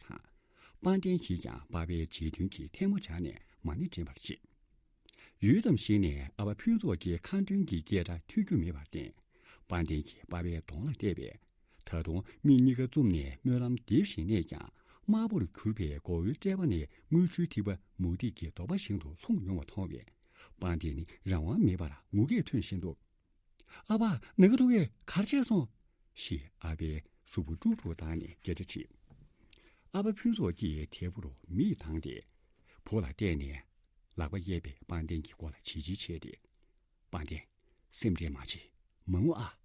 པ་དང་། དཔལ་ལྡན་གྱིས་ཀྱང་པ་ཕའི་རྗེས་མཐུན་གྱིས་ཐལ་མོ་སྦྱར་ནས་མ་ཎི་འདྲེན་པར་བྱེད། ཡུད་ཙམ་ཞིག་ནས་ཨ་ཕ་ཕུན་ཚོགས་ཀྱི་ཁ་འདོན་གྱི་སྐད་སྒྲ་ཐོས་རྒྱུ་མེད་པར་བརྟེན། དཔལ་ལྡན་གྱིས་པ་ཕའི་གདོང་ལ་བལྟས་པས། ད་དུང་མིག་གཉིས་ཀ་བཙུམས་ནས་སྨོན་ལམ་འདེབས་བཞིན་གནས་ཀྱང་། དམར་པོར་གྱུར་པའི་མགོ་བོའི་དཔྲལ་བ་ནས་དངུལ་ཆུའི་ཐིགས་པ་མུ་ཏིག་གི་རྡོག་པ་བཞིན་དུ་ལྷུང་ཡོང་བ་མཐོང་བས། དཔལ་ལྡན་ནི་རང་དབང་མེད་པར་ངུ་སྐད་ཐོན་བཞིན་དུ། ཨ་ཕ། ན་ག་འདུག་གས། གར་བྱས་སོང་། ཞེས་ཨ་ཕའི་གཟུགས་པོ་དཀྲུག་དཀྲུག་བཏང་ནས་སྐད་ཆ་དྲིས། ཨ་ཕ་ཕུན་ཚོགས་ཀྱིས་དལ་བུར་མིག་གདངས་ཏེ། བུ་ལ་བལྟས་ནས་ལག་པ་གཡས་པས་དཔལ་ལྡན་གྱི་མགོ་ལ་བྱིལ་བྱིལ་བྱས་ཏེ། དཔལ་ལྡན། སེམས་ཁྲལ་མ་བྱེད། མ་ངུ་ཨ།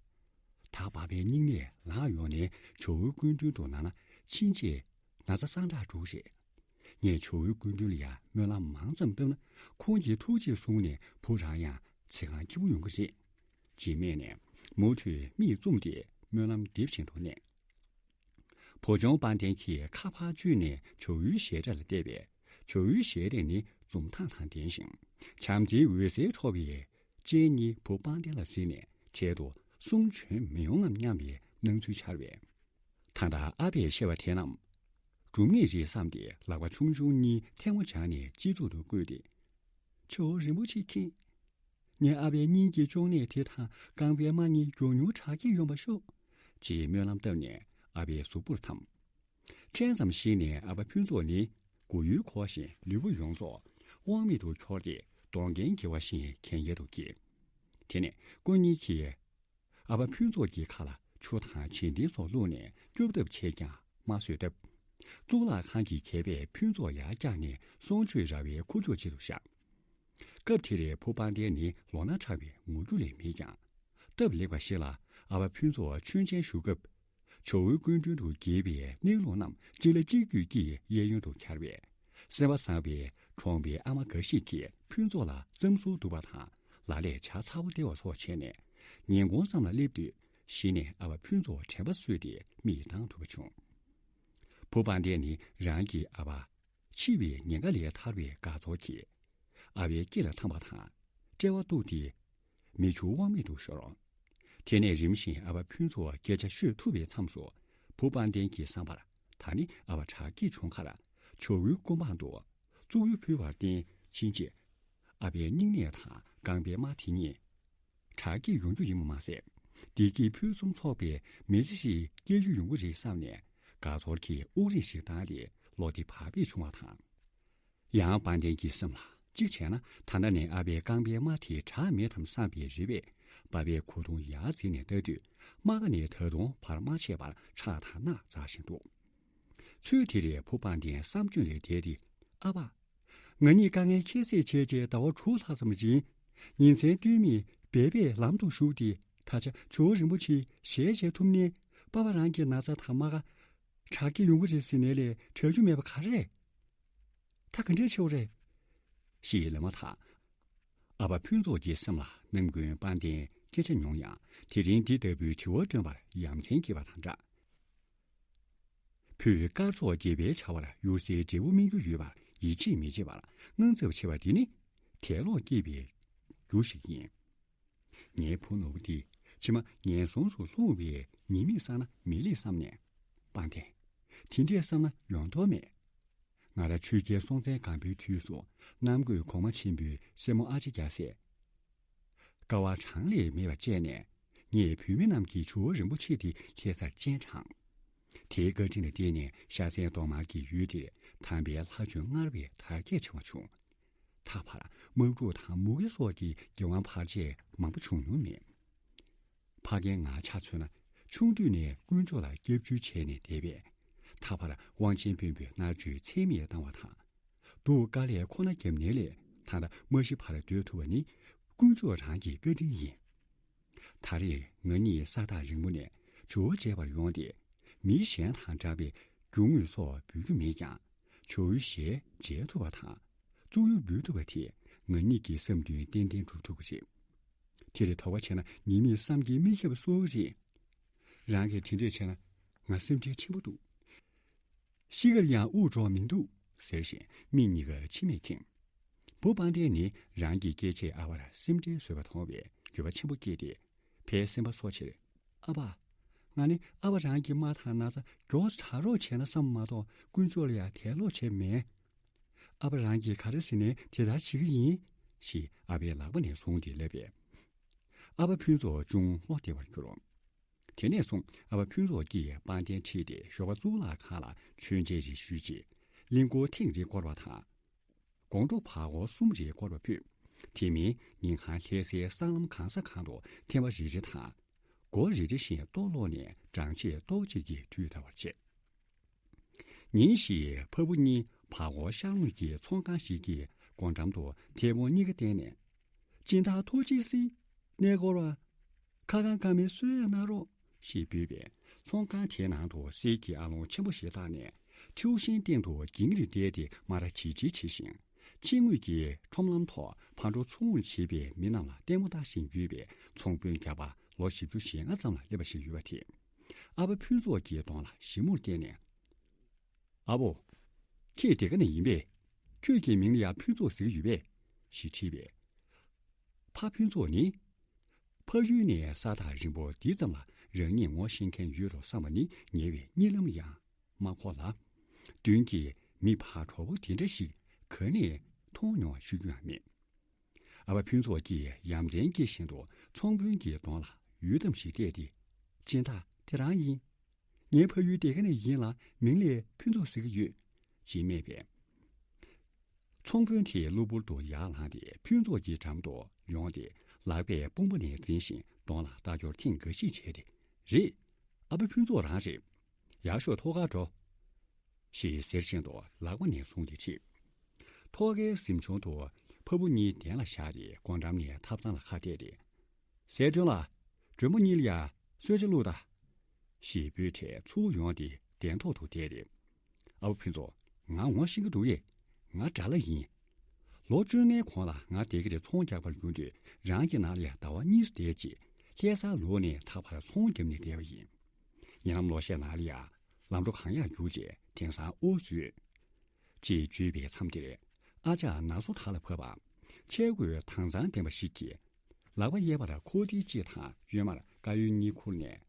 ད་པ་ཕའི་སྙིང་ནད་ལངས་ཡོང་ནས་ཇོ་བོའི་སྐུ་མདུན་དུ་ན་ན་ཕྱིན་རྗེས་ན་ཚ་སངས་དྲག་འགྲོ་གི་རེད། ངས་ཇོ་བོའི་སྐུ་མདུན་ལ་ཡང་སྨོན་ལམ་མང་ཙམ་བཏབ་ན། ཁོང་གིས་ཐུགས་རྗེས་བཟུང་ནས་བུ་རང་ཡང་ཚེ་གང་སྐྱིད་པོ་ཡོང་གི་རེད། ཅེས་སྨྲས་ནས་མུ་མཐུད་མིག་བཙུམས་ཏེ་སྨོན་ལམ་འདེབས་བཞིན་དུ་གནས། བུ་ཆུང་དཔལ་ལྡན་གྱིས་ཁ་ཕར་བཅུས་ནས་ཇོ་བོའི་ཞལ་རས་ལ་བལྟས་པས། ཇོ་བོའི་ཞལ་རས་ནི་འཛུམ་མདངས་དང་ལྡན་ཞིང་། བྱམས་བརྩེའི་འོད་ཟེར་འཕྲོ་བའི་སྤྱན་གཉིས་བུ་དཔལ་ལྡན་ལ་གཟིགས་ནས་འཕྲལ་དུ་གསུང་བྱོན་མི་ཡོང་ངམ་སྙམ་པའི་སྣང་ཚུལ་འཆར་བས། ད་ལྟ་ཨ་ཕས་བཤད་པ་དེ་རྣམས་སྒྲུབ་ངེས་རེད་བསམས་ཏེ་ལག་པ་ཆུང་ཆུང་གཉིས་ཐལ་མོ་སྦྱར་ནས་སྤྱི་གཙུག་ཏུ་བཀོད་དེ། ཇོ་བོ་རིན་པོ་ཆེ་མཁྱེན། ངའི་ཨ་ཕའི་སྙིང་གི་གཅོང་ནད་དེ་དང་རྐང་པའི་རྨ་གཉིས་མགྱོགས་མྱུར་དྲག་སྐྱེད་ཡོང་བ་ཤོག་ཅེས་སྨོན་ལམ་བཏབ་ནས་ཨ་ཕའི་གཟུགས་པོར་འཐམས། ཕྲན་ཙམ་ཞིག་ནས་ཨ་ཕ་ཕུན་ཚོགས་ནི་མགོ་ཡུ་འཁོར་བཞིན་ལུས་པོ་ཡོངས་རྫོགས་དབང་མེད་དུ་འཁྱོར་ཏེ་གདོང་རྒན་འགྱེལ་བ་བཞིན་གན་ཡལ་དུ་འགྱེལ། དེ་ནས་དཀོན་གཉེར་གྱིས་ཨ་ཕ་ཕུན་ཚོགས་ཀྱི་ཁ་ལ་ཆུ་དང་བྱེ་ལྡན་སོགས་བླུགས་ནས་སྐྱོབ་ཐབས་བྱས་ཀྱང་མ་བཟོད་སྟབས། གཙུག་ལག་ཁང་གི་མཁས་པས་ཕུན་ཚོགས་ཡར་བཀྱགས་ནས་གསུང་ཆོས་ར་བའི་ཁུ་བྱུག་ཅིག་ཏུ་བཞག་སྐབས་དེར་བུ་དཔལ་ལྡན་ནི་ལོ་ན་ཕྲ་བས་ངུ་རྒྱུ་ལས་མེད་ཀྱང་། སྟབས་ལེགས་པ་ཞིག་ལ་ཨ་ཕ་ཕུན་ཚོགས་མཆོད་མཇལ་ཞུ་སྐབས། ཇོ་བོའི་སྐུ་མདུན་དུ་དགྱེས་པའི་གནས་ལུགས་རྣམས་གཅིག་ལ་གཅིག་བརྒྱུད་ཀྱིས་གཡས་གཡོན་དུ་འཁྱར་བས། སེམས་པ་བཟང་བའི་གྲོང་པའི་ཨ་མ་འགའ་ཞིག་གིས་ཕུན་ཚོགས་ལ་རྩམ་གསུར་བསྡུ་བ་དང་ལ་ལས་ཇ་ཚ་པོ་སྟེར་བ་སོགས་བྱས་ནས། ཉིན་གུང་ཙམ་ལ་སླེབས་དུས་གཞི་ནས་ཨ་ཕ་ཕུན་ཚོགས་དྲན་པ་གསོས་ཏེ་མིག་གདངས་ཐུབ་པ་བྱུང་། བུ་དཔལ་ལྡན་ནི་རང་གི་ཨ་ཕ་འཆི་བའི་ཉེན་ཁ་ལས་ཐར་བའི་དགའ་ཚོར་གྱིས་ཨ་ཕའི་སྐེ་ལ་འཐམས་པ་དང་དཔྲལ་བ་གཏུགས་ཏེ་མིག་ཆུ་དབང་མེད་དུ་ཤོར། དེ་ནས་རིམ་བཞིན་ཨ་ཕ་ཕུན་ཚོགས་སྐད་ཆ་ཤོད་ཐུབ་པའི་མཚམས་སུ་བུ་དཔལ་ལྡན་གྱི་བསམ་པར་ད་ནི་ཨ་ཕ་དྲག་སྐྱེད་བྱུང་ཁར་ཇོ་བོའི་སྐུ་འབངས་དུ་བཙུགས་གཡུ་ཕུལ་བར་བརྟེན་ཕྱིན་རྗེས། ཨ་ཕའི་སྙིང་ནད་དང་རྐང་པའི་རྨ་དེ་གཉིས་དྲག་སྐྱེད་ཡོང་རྒྱུ་ཡིན་པ་མ་ཟད། བདེ་སྐྱིད་ཕུན་སུམ་ཚོགས་པའི་མི་ཚེ་ཞིག་སྐྱེལ་རྒྱུ་ཡོང་གི་རེད་བསམ་ནས་དགའ་ཚོར་གྱིས་དབུགས་རིང་ཞིག་བཏང་སྟེ་བློ་བདེ་བག་ཕེབས་བྱུང་བ་དང་། ཡང་དཔལ་ལྡན་གྱི་སེམས་ལ་གཅིག་བྱས་ན་ད་ལྟ་ནས་ཨ་ཕའི་རྐང་པའི་རྨ་དེ་དྲག་མེད་དམ་བསམ་པའི་རེ་བས་པ་ཕའི་གོས་ཐུང་ཡར་འཛེགས་ནས་ལྟ་དུས་རྨ་ཁ་ནས་ད་དུང་བར་མ་ཆད་པར་ཁྲག་དང་རྣག་འཛག་བཞིན་འདུག་ཚུལ་དེ་རེད། བུ་དཔལ་ལྡན་བསམ་སྐྱོན་ལས་འདས་ཏེ། ཨ་ཕ། ང་གཉིས་དཀའ་ངལ་ཁྱད་བསད་བྱས་རྗེས་ཟླ་བ་དྲུག་ལྷག་ཙམ་རིང་། ཉིན་མཚན་ལྟོས་མེད་འབད་པས་ལམ་དུ་ཞུགས་ཏེ་ད་ཆ་ཇོ་བོ་རིན་པོ་ཆེའི་ཞལ་མཇལ་ཐུབ་ནས་པ་ཕ་རང་གི་ན་ཚ་དང་རྨ་ཁ་དྲག་སྐྱེད་ཡོང་གི་རེད་ཟེར་ནས་ལས་དྲག་རྒྱུ་མེད་པ་ག་རེ་རེད། ད་ག་འདྲས་བྱེད་དགོས་རེད། ཞེས་ལབ་མ་ཐག་ཨ་ཕ་ཕུན་ཚོགས་ཀྱི་སེམས་ལ་ནམ་རྒྱུན་དཔལ་ལྡན་སྐད་ཆ་ཉུང་ཡང་དེ་རིང་འདི་ལྟ་བུའི་དྲི་བ་བཏོན་པར་ཡ་མཚན་སྐྱེས་པ་དང་འདྲ། བུས་དཀར་ཕྱོགས་དགེ་བའི་བྱ་བར་གཡུར་ཟའི་འབྲས་བུ་སྨིན་རྒྱུ་ཡོད་པར་ཡིད་ཆེས་མི་བྱེད་པར་དངངས་འཚབ་བྱེད་པ་འདི་ནི་དད་ལོག་སྐྱེས་པའི་རྒྱུ་ཞིག་ཡིན། ངའི་བུ་ནོར་བུ་འདི་ཕྱི་མ་ངན་སོང་དུ་ལྷུང་བའི་ཉེས་དམིགས་བསགས་ན་མི་ལེགས་བསམ་ནས། དཔལ་ལྡན། དེ་འདྲས་བསམ་ན་ཡོང་དོགས་མེད། ང་རང་ཆོས་རྒྱལ་སྲོང་བཙན་སྒམ་པོའི་དུས་སུ་གནམ་བསྐོས་གོང་མ་ཆེན་པོའི་སྲས་མོ་ཨ་ཅེ་རྒྱལ་སྲས། དཀའ་བ་གྲངས་ལས་མེད་པ་སྤྱད་ནས་ངེད་བུད་མེད་རྣམས་ཀྱི་ཇོ་བོ་རིན་པོ་ཆེ་དེ་སླེབས་སར་སྤྱན་དྲངས། དེའི་བཀའ་དྲིན་ལ་བརྟེན་ནས་ཤ་ཟན་གདོང་དམར་གྱི་ཡུལ་དེར་དམ་པའི་ལྷ་བཅོ་ལྔར་བའི་དར་རྒྱས་ཆེ་བ་བྱུང་། ད་བར་དམག་འཁྲུག་དང་མུ་གེ་སོགས་ཀྱི་འགྱུར་བ་བར་ཆད་མང་པོ་བྱུང་མྱོང་མེད། ཕ་རྒན་ང་ཆ་མཚོན་ན་ཆུང་དུས་ནས་དཀོན་མཆོག་ལ་སྐྱབས་བཅོལ་བྱས་ནས་བསྡད་པས། ད་བར་དབང་ཆེན་དཔོན་པོའི་མནར་གཅོད་ཚད་མེད་བཏང་བ་དང་། སྡུག་དཀའ་ལས་ཁོ་ན་བརྒྱབ་ནའི་ལས་ད་ལྟ་མ་ཤི་བར་སྡོད་ཐུབ་པ་ནི་དཀོན་མཆོག་རང་གི་བཀའ་དྲིན་ཡིན། ད་རེས་ང་གཉིས་ས་ཐག་རིང་པོ་ནས་ཇོ་བོ་མཇལ་བར་ཡོང་སྟེ། མི་གཞན་དང་འདྲ་བའི་རྒྱུ་དངོས་སོགས་འབུལ་རྒྱུ་མེད་ཀྱང་ཇོ་བོའི་ཞལ་མཇལ་ཐུབ་པ་དང་། བཙུགས་ཡུལ་འབུལ་ཐུབ་པ་དེས་ང་གཉིས་ཀྱི་བསམ་འདུན་ཏན་ཏན་འགྲུབ་ཐུབ་ཀྱི་རེད། དེ་ལས་དོགས་པ་བྱས་ན་ཉེས་མེད་བསམ་གྱིས་མི་ཁྱབ་པ་གསོལ་གྱི་རེད། རང་གིས་དེ་འདྲས་བྱས་ན་ང་སེམས་ཁྲལ་ཆེན་པོ་འདུག་ཤི་ཁར་ཡང་དབུགས་འགྲོ་མི་འདུག་ཟེར་བཞིན་མིག་གཉིས་ཀ་མཆི་མས་ཁེངས། བུ་དཔལ་ལྡན་ནི་རང་གི་སྐྱེ་མཆེད་ཨ་ཕར་སེམས་ཁྲལ་བཟོས་པ་མཐོང་བས་འགྱོད་པ་ཆེན་པོ་སྐྱེས་ཏེ། ཕའི་སེམས་པ་སོ་ཕྱིར། ཨ་ཕ། ང་ནི་ཨ་ཕ་རང་གི་རྨ་དང་ན་ཚ་མགྱོགས་དྲག་རོགས་བྱས་ན་བསམ་མ་གཏོགས་དཀོན་མཆོག་ལ་ཡང་དད་ལོག་བྱས་མེད། ཨ་ཕ་རང་གིས་ག་རེ་ཟེར་ནའི་དེ་ལྟར་བྱེད་ཀྱི་ཡིན། ཞེས་ཨ་ཕའི་ལག་པ་ནས་བཟུང་སྟེ་སླེབས་པས། ཨ་ཕ་ཕུན་ཚོགས་ཅུང་བློ་བདེ་བར་གྱུར། དེ་ནས་བཟུང་ཨ་ཕ་ཕུན་ཚོགས་ཀྱིས་དཔལ་ལྡན་ཁྲིད་དེ་ཞོགས་པ་གཙུག་ལག་ཁང་ལ་མཆོད་མཇལ་རེ་ཞུས་རྗེས། གླིང་སྐོར་ཐེངས་རེ་བསྐོར་བ་དང་། དགོང་དྲོ་བར་སྐོར་གསུམ་རེ་བསྐོར་བ་ཕུད། དེ་མིན་ཉིན་གང་ལྷ་སའི་གསང་ལམ་གང་ས་གང་དུ་ཐེངས་པ་རེ་རེ་དང་། སྒོ་རེ་རེ་བཞིན་གཏོར་བསློགས་ནས་གྲངས་ཆེས་ཏོག་ཅིག་གིས་དུས་འདའ་བར་བྱེད། ཉིན་ཞིག་ཕ་བུ་གཉིས་བར་སྐོར་ཤར་ངོས་ཀྱི་ཚོང་ཁང་ཞིག་གི་སྒོ་འགྲམ་དུ་མཐེ་བོང་གཉིས་ཀ་བསྟན་ནས། སྦྱིན་བདག་ཐུགས་རྗེ་གཟིགས། གནས་སྐོར་བ། ཁ་ཁང་ཁ་མེད་གསོལ་ཡ་གནང་རོགས། ཞེས་འབོད་པས། ཚོང་ཁང་དེའི་ནང་དུ་གསེར་གྱི་ཨ་ལོང་ཆེན་པོ་ཞིག་བཏགས་ནས། ཁྲིའུ་ཤིང་སྟེང་དུ་འགྱིང་རིང་བསྡད་དེ་སྨ་ར་བྱིལ་བྱིལ་བྱེད་ཅིང་། ཕྱི་ངོས་ཀྱི་ཁྲོམ་ལམ་ཐོག་ཕར་འགྲོ་ཚུར་འོང་བྱེད་པའི་མི་རྣམས་ལ་ལྟད་མོ་ལྟ་བཞིན་ཡོད་པའི་ཚོང་དཔོན་རྒྱགས་པ་ལོ་བཞི་བཅུ་ཞེ་ལྔ་ཙམ་ལ་སླེབས་པ་ཞིག་ཡོད་པ་དེས། ཨ་ཕ་ཕུན་ཚོགས་ཀྱི་གདོང་ལ་ཞིབ་མོར་བལྟས་ནས། ཨ་ཕོ། ཁྱེད་དེ་ག་ནས་ཡིན་པས། ཁྱོད་ཀྱི་མིང་ལ་ཡང་ཕུན་ཚོགས་ཟེར་གྱི་ཡོད་པས། ཞེས་དྲིས་པས། ཕ་ཕུན་ཚོགས་ནི། ཕ་ཡུལ་ནས་ས་ཐག་རིང་པོ་འདི་ཙམ་ལ་རང་ཉིད་ངོ་ཤེས་མཁན་ཡོད་འགྲོ་བསམ་པ་ནི་ཉེ་བའི་གཉིད་ལམ་ལ་ཡང་མ་འཁོར་ལ། མདུན་གྱི་མི་ཕར་གྲོ་བོ་དེ་འདྲ་ཞིག་ག་ནས་མཐོང་མྱོང་བ་ཤོད་རྒྱུ་ཡང་མེད། ཨ་ཕ་ཕུན་ཚོགས་ཀྱིས་ཡ་མཚན་སྐྱེ་བཞིན་དུ་ཚོང་དཔོན་གྱི་གདོང་ལ་ཡུད་ཙམ་ཞིག་བལྟས་ཏེ། སྦྱིན་བདག་དེ་རང་ཡིན། ངའི་ཕ་ཡུལ་དེ་ག་ནས་ཡིན་ལ་མིང་ལ་ཕུན་ཚོགས་ཟེར་གྱི་ཡོད། ཅེས་སྨྲས་པས། ཚོང་དཔོན་དེས་གློ་བུར་དུ་ཡར་ལངས་ཏེ་ཕུན་ཚོགས་ཀྱི་འགྲམ་དུ་ཡོང་སྟེ་ལག་པས་དཔུང་པ་ནས་འཛིན་བཞིན་གདོང་ལ་ལྟ་སྐྱོར་ཐེངས་འགའ་ཞིག་བྱས་ཏེ། རེད། ཨ་ཕ་ཕུན་ཚོགས་རང་རེད། ཡར་ཤོག་ཐོག་ཁར་འགྲོ། ཞེས་ཟེར་བཞིན་དུ་ལག་པ་ནས་བཟུང་སྟེ་ཁྲིད། ཐོག་ཁའི་གཟིམ་ཆུང་དུ་ཕ་བུ་གཉིས་གདན་ལ་བཞག་སྟེ་སྒོ་འགྲམ་ནས་ཐབ་ཚང་ལ་ཁ་གཏད་དེ། ཟས་སྒྲོན་ལགས། མགྲོན་པོ་གཉིས་ལ་ཡ་གསོལ་ཇ་བླུགས་དང་། ཞེས་འབོད་འཕྲལ་ཚུར་ཡོང་སྟེ་གདན་ཐོག་ཏུ་བསྡད་དེ། ཨ་ཕ་ཕུན་ཚོགས། ང་ངོ་ཤེས་ཀྱི་འདུག་གས། ང་དགྲ་ལྷ་ཡིན། ལོ་བཅོ་ལྔའི་གོང་ལ་ང་སྡེ་དགེ་རུ་ཚོང་རྒྱག་པར་ཡོང་དུས་རང་གི་ནང་ལ་ཡ་ཟླ་བ་གཉིས་བསྡད་རྗེས་ལྷ་སར་ལོག་ནས་ད་བར་ཚོང་བརྒྱབ་ནས་བསྡད་པ་ཡིན། ཉེ་ལམ་ལོ་ཤས་ནང་ལ་ཡ་ལམ་འགྲོ་གང་ཡག་རྒྱུགས་རྗེས་དེང་སང་དབུ་གཙོས། ཅེས་བརྗོད་པའི་མཚམས་དེར་ཨ་ཅག་ན་སོ་དར་ལ་བབས་པ། ཆས་གོས་དྭངས་གཙང་ལྡན་པ་ཞིག་གིས། ལག་པ་གཡས་པར་ཁོག་ཏིལ་གཅིག་དང་གཡོན་མར་དཀར་ཡོལ་གཉིས་ཁུར་ནས།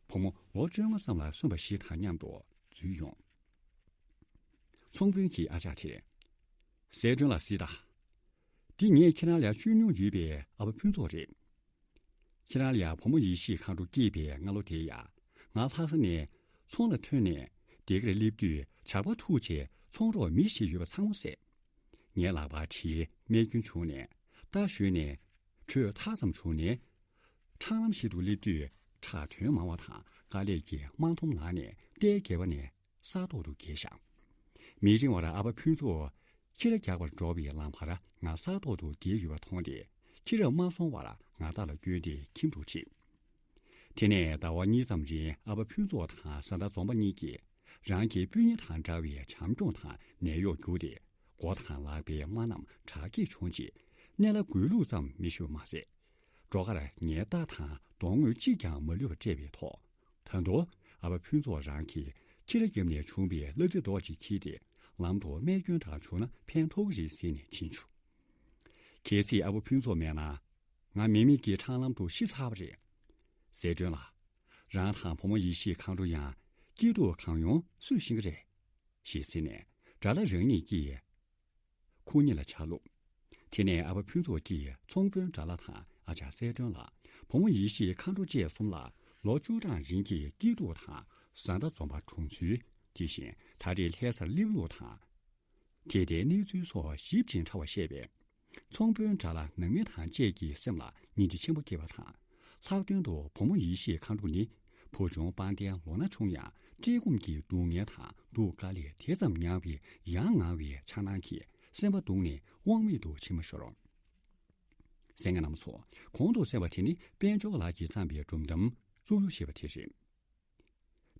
བུ་མོ་ལོ་བཅོ་ལྔ་ཙམ་ལ་སོན་པ་ཞིག་དང་མཉམ་དུ་འཛུལ་ཡོང་། ཚོང་དཔོན་གྱིས་ཨ་ཅག་དེར། ཟས་སྒྲོན་ལགས་གཟིགས་དང་། འདི་ངས་ཁྱེད་རང་ལ་ཤོད་མྱོང་ཡོད་པའི་ཨ་ཕ་ཕུན་ཚོགས་རེད། ཁྱེད་རང་ལ་ཡང་བུ་མོ་ཡེ་ཤེས་མཁའ་འགྲོ་སྐྱེས་པའི་སྔ་ལོ་དེར་ཡང་ང་ལྷ་ས་ནས་ཚོང་ལ་ཐོན་ནས་སྡེ་དགེར་སླེབས་དུས་ཇག་པ་ཐུག་བྱས་ཚོང་རོགས་མི་ཞིག་ཡོད་པ་ཚང་མ་བསད། ངའི་ལག་པར་གྲིའི་རྨས་སྐྱོན་བྱུང་ནས་རྟ་ཞོན་ནས་དྲོད་ཐག་ཙམ་བྱུང་ནས། འཕྲང་ལམ་ཞིག་ཏུ་སླེབས་དུས་ཁྲག་དོན་མང་བ་དང་དཀའ་ལས་ཀྱི་དམག་དུམ་ལངས་ནས་རྟའི་སྒལ་པ་ནས་ས་ཐོག་ཏུ་འགྱེལ་བཞག་མི་རིང་བར་ཨ་ཕ་ཕུན་ཚོགས་ཁྱི་ར་རྒྱག་པར་འགྲོ་བའི་ལམ་ཁར་ང་ས་ཐོག་ཏུ་འགྱེལ་ཡོད་པ་མཐོང་སྟེ་ཁྱི་ར་མ་སོང་བར་ང་རྟ་ལ་བསྐྱོན་ཏེ་ཁྱིམ་དུ་ཁྲིད། དེ་ནས་ཟླ་བ་གཉིས་ཙམ་རིང་ཨ་ཕ་ཕུན་ཚོགས་དང་བཟའ་ཟླ་འཛོམས་པ་གཉིས་ཀྱིས་རང་གི་སྤུན་ཉེ་དང་འདྲ་བའི་བྱམས་སྐྱོང་དང་ནད་གཡོག་བརྒྱུགས་ཏེ་མགོ་དང་ལག་པའི་རྨ་རྣམས་དྲག་སྐྱེད་བྱུང་རྗེས་མནལ་ལ་འགོས་ལུགས་ཙམ་མི་ཤོར་མ་ཟད། འགྲོ་ཁར་ངའི་རྟ་དང་གདོང་དངུལ་གཅིག་ཀྱང་མ་ལུས་པ་སྤྲད་པའི་ཐོག་ད་དུང་ཨ་ཕ་ཕུན་ཚོགས་རང་གིས་ཁྱི་ར་བརྒྱབ་ནས་བྱུང་བའི་གླ་རྩི་རྡོག་ཅིག་ཁྱེར་ཏེ་ལམ་དུ་རྨས་སྐྱོན་དྲག་བྱུང་ན་ཕན་ཐོགས་ཀྱི་རེད་ཟེར་ནས་ཕྱིན་བྱུང་། གལ་སྲིད་ཨ་ཕ་ཕུན་ཚོགས་མེད་ན། ང་མི་མེད་ཀྱི་འཕྲང་ལམ་དུ་ཤི་ཚར་བ་རེད། ཟས་སྒྲོན་ལགས། རང་དང་བུ་མོ་ཡེ་ཤེས་མཁའ་འགྲོ་ཡང་སྐྱིད་སྡུག་གང་ཡོང་སུས་ཤེས་ཀྱི་རེད། ཞེས་ཟེར་ནས་ དགྲ་ལྷ་རང་ཉིད་ཀྱིས་ཁོ་གཉིས་ལ་ཆ་བླུགས། དེ་ནས་ཨ་ཕ་ཕུན་ཚོགས་ཀྱིས་ཚོང་དཔོན་དགྲ་ལྷ་དང་ཨ་ཅག་གསལ་སྒྲོན་ལགས། བུ་མོ་ཡེ་ཤེས་མཁའ་འགྲོ་བཅས་གསུམ་ལ་ལོ་བཅུ་གྲངས་རིང་གི་སྐྱིད་སྡུག་དང་བཟའ་ཟླ་འཛོམས་པ་གྲོངས་ཚུལ། དེ་བཞིན་ད་རེས་ལྷ་སར་སླེབས་ལུགས་དང་། དེ་ལྟའི་གནས་ཚུལ་སོགས་ཞིབ་ཅིང་ཕྲ་བ་བཤད་པས། ཚོང་དཔོན་དགྲ་ལྷ་ནང་མི་དང་བཅས་ཀྱི་སེམས་ལ་ཉིན་བྱེད་ཆེན་པོ་སྐྱེས་པ་དང་། ལྷག་དོན་དུ་བུ་མོ་ཡེ་ཤེས་མཁའ་འགྲོ་ནི་བུ་ཆུང་དཔལ་ལྡན་ལོ་ན་ཆུང་ཡང་བཀྲེས་སྐོམ་གྱི་སྡུག་བསྔལ་དང་སྡུག་དཀའ་ལས་དེ་ཙམ་མྱངས་པའི་ཡང་ངང་བའི་འཆར་སྣང་གིས་སེམས་པ་གདུང་ནས་དབང་མེད་དུ་ཕྱིན་པ་ཤོར། གསན་མཁན་རྣམ་པ་ཚོ། གོང་དུ་གསལ་བ་དེ་ནི་དཔལ་འབྱོར་ལགས་ཀྱིས་བརྩམས་པའི་སྒྲུང་གཏམ་གཙུག་གཡུ་ཞེས་པ་དེ་རེད།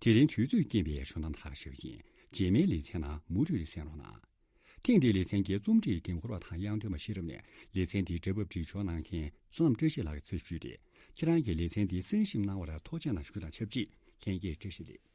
དེ་རིང་དུས་ཚོད་རྐྱེན་པས་ཞུ་དག་ཐག་ཞུ་ཡིན། རྗེས་མའི་ལེ་ཚན་ནང་མུ་མཐུད་དུ་གསན་རོགས་གནང་། ཐེངས་འདིའི་ལེ་ཚན་གྱི་རྩོམ་སྒྲིག་འགན་འཁུར་བ་དང་དབྱངས་སྟོན་པ་ཤེས་རབ་ནས་ལེ་ཚན་འདིའི་སྒྲ་ཕབ་སྒྲིག་སྦྱོར་གནང་མཁན་བསོད་ནམས་བཀྲ་ཤིས་ལགས་ཀྱིས་ཚུར་ཞུས་ཏེ། ཁྱེད་རང་གིས་ལེ་ཚན་འདི་གསན་ཞིབ་གནང་བར་ཐུགས་རྗེ་གནང་ཞུ་དང་ཆབས་ཅིག་ལྷན་རྒྱས་བཀྲ་ཤིས་བདེ་ལེགས།